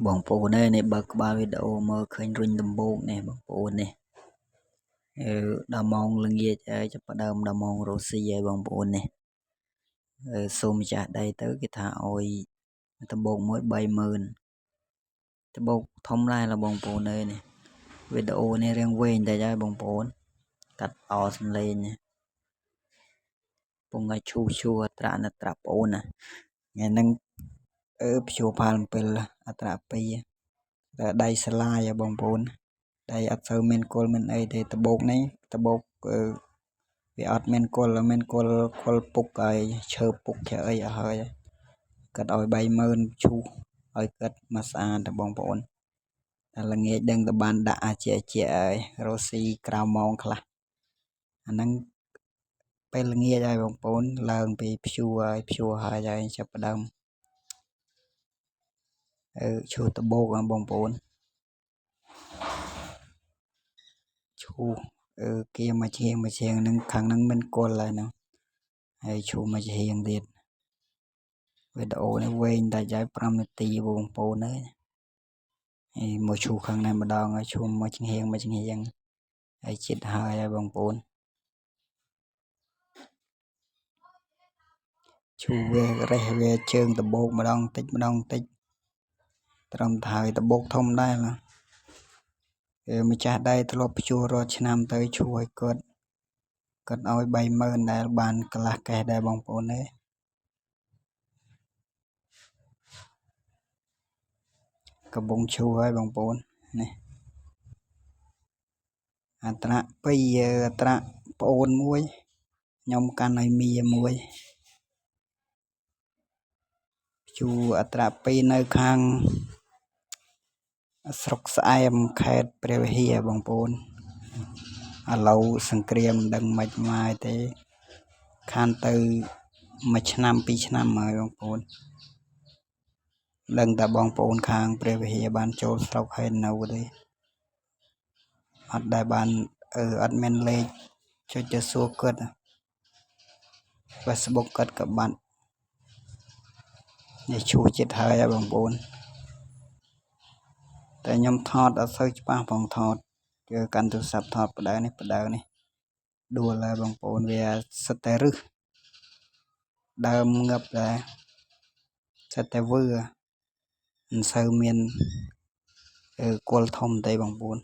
បងប្អូនអើយនេះបើកក្បាលវីដេអូមើលឃើញរុញដំបូកនេះបងប្អូននេះអឺដល់ម៉ោងល្ងាចហើយចាប់ផ្ដើមដល់ម៉ោងរស់ស៊ីហើយបងប្អូននេះសូមម្ចាស់ដីទៅគេថាឲ្យដំបូកមួយ30000ដំបូកធំដែរបងប្អូនអើយនេះវីដេអូនេះរៀងវែងតិចហើយបងប្អូនកាត់អសំឡេងនេះពងឲ្យឈូឈូអត្រាណត្រាប្អូនណាថ្ងៃហ្នឹងអឺព្យួរផាល7អត្រា2តែដៃស្លាយបងប្អូនដៃអត់សូវមានគល់មានអីទេដបូកនេះដបូកវាអត់មានគល់មានគល់គល់ពុកហើយឈើពុកជាអីអស់ហើយគាត់ឲ្យ30000ឈូសឲ្យគាត់មកស្អាតទៅបងប្អូនតែល្ងាចដឹងតែបានដាក់អាជាជាហើយរស់ស៊ីក្រៅម៉ោងខ្លះអាហ្នឹងពេលល្ងាចហើយបងប្អូនឡើងពីព្យួរហើយព្យួរហើយហើយចាប់ផ្ដើមឈូសដបូកបងប្អូនឈូសគៀមកជាងមកជាងហ្នឹងខាងហ្នឹងមិនគល់ហើយហ្នឹងហើយឈូសមកជាងទៀតវីដេអូនេះវែងតែហើយ5នាទីបងប្អូនអើយហើយមកឈូសខាងនេះម្ដងហើយឈូសមកជាងមកជាងហើយចិត្តហើយហើយបងប្អូនឈូសវារេះវាជើងដបូកម្ដងតិចម្ដងតិចត្រឹមតែហើយដបូកធំដែរណាម្ចាស់ដីធ្លាប់ព្យួររាល់ឆ្នាំទៅឈូសឲ្យគាត់គាត់ឲ្យ30000ដែលបានកន្លះកេះដែរបងប្អូនទេកំពុងឈូសហើយបងប្អូននេះអត្រា2អត្រាប្អូនមួយខ្ញុំកាន់ឲ្យមីមួយជួអត្រា2នៅខាងស្រុកស្អែមខេត្តព្រះវិហារបងប្អូនឥឡូវសង្គ្រាមមិនដឹងមិនមកទេខានទៅមួយឆ្នាំពីរឆ្នាំហើយបងប្អូនដឹងតែបងប្អូនខាងព្រះវិហារបានចូលស្រុកហើយនៅទេអត់ដែលបានអត់មានលេខចុចទៅសួរគាត់ Facebook គាត់ក៏បាត់នេះឈូសចិត្តហើយបងប្អូនតែខ្ញុំថតអត់សូវច្បាស់ផងថតគឺកាន់ទូរស័ព្ទថតបដៅនេះបដៅនេះដួលហើយបងប្អូនវាសិតតែរឹសដើមងឹបដែរសិតតែវើមិនសូវមានគល់ធំទេបងប្អូន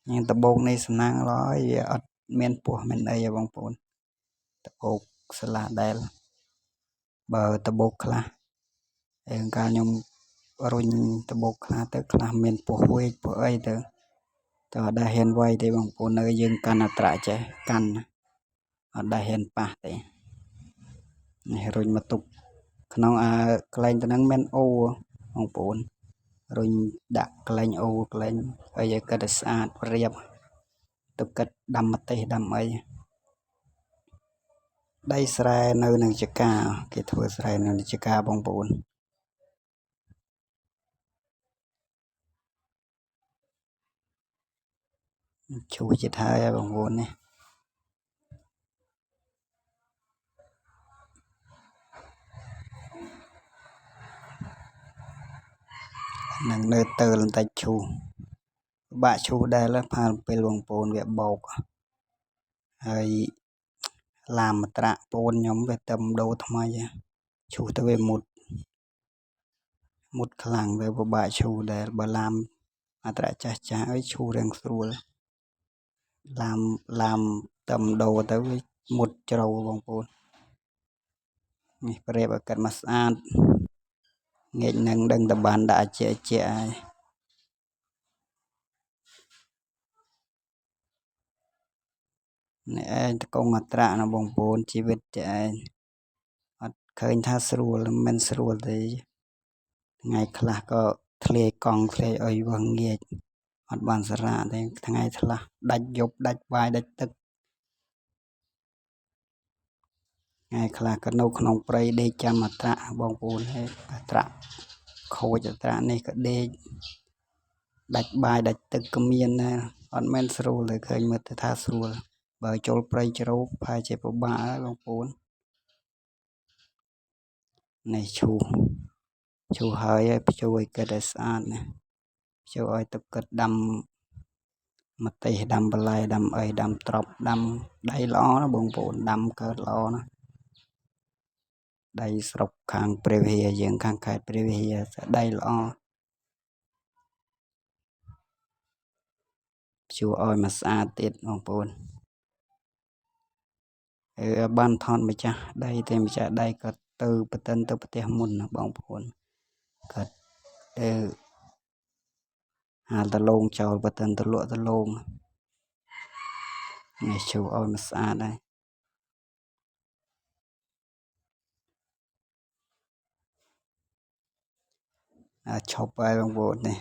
ញ៉ាំដបូកនៃសំណាងឡើយវាអត់មានពោះមានអីទេបងប្អូនដបូកស្លាដែលបើដបូកខ្លះឯងកាលខ្ញុំរុញដបូកខ្លះទៅខ្លះមានពោះវែកពោះអីទៅតែអត់ដែលហ៊ានវាយទេបងប្អូននៅយើងកាន់អត្រាចេះកាន់អត់ដែលហ៊ានប៉ះទេនេះរុញមកទុកក្នុងអាកន្លែងទៅហ្នឹងមានអូបងប្អូនរុញដាក់កន្លែងអូកន្លែងអីឲ្យគាត់ឲ្យស្អាតរៀបទុកគិតដាំម្ទេសដាំអីដីស្រែនៅនឹងចកាគេធ្វើស្រែនៅនឹងចកាបងប្អូនឈូសចិត្តហើយបងប្អូននេះនឹងនៅទើលបន្តិចឈូសបាក់ឈូសដែរផាលពេលបងប្អូនវាបោកហើយឡាមត្រាក់ប្អូនខ្ញុំវាទៅដូរថ្មីឈូសទៅវាមុតមុតខ្លាំងវាពិបាកឈូសដែរបើឡាមអត្រាចាស់ចាស់ឲ្យឈូសរៀងស្រួលឡាមឡាមតំដូរទៅវាមុតជ្រៅបងប្អូននេះប្រៀបឲ្យកាត់មកស្អាតងាកនឹងដឹងតបានដាក់ជាជាហើយនេះឯងតកងអត្រាណាបងប្អូនជីវិតចេះឯងអត់ឃើញថាស្រួលមិនស្រួលទេថ្ងៃខ្លះក៏ធ្លាយកង់ធ្លាយអុយវងងាកអត់បានសារៈទេថ្ងៃខ្លះដាច់យប់ដាច់បាយដាច់ទឹកថ្ងៃខ្លះក៏នៅក្នុងព្រៃដេកចាំអត្រាបងប្អូនហើយអត្រាខូចអត្រានេះក៏ដេកដាច់បាយដាច់ទឹកក៏មានដែរអត់មែនស្រួលទេឃើញមើលទៅថាស្រួលបើចូលព្រៃជ្រៅប្រហែលជាពិបាកហើយបងប្អូននេះឈូស ភ្ជួរហើយហើយភ្ជួរឲ្យគិតឲ្យស្អាតណាភ្ជួរឲ្យទឹកគិតដាំម្ទេសដាំបន្លែដាំអីដាំត្រប់ដាំដីល្អណាបងប្អូនដាំកើតល្អណាដីស្រុកខាងព្រះវិហារយើងខាងខេត្តព្រះវិហារដីល្អភ្ជួរឲ្យមកស្អាតទៀតបងប្អូនបានថតម្ចាស់ដីទេម្ចាស់ដីគាត់ទៅបតិនទៅផ្ទះមុនណាបងប្អូនគាត់ទៅហាលដលងចោលបតិនទៅលក់ដលងនេះជួឲ្យមកស្អាតហើយឈប់ហើយបងប្អូននេះ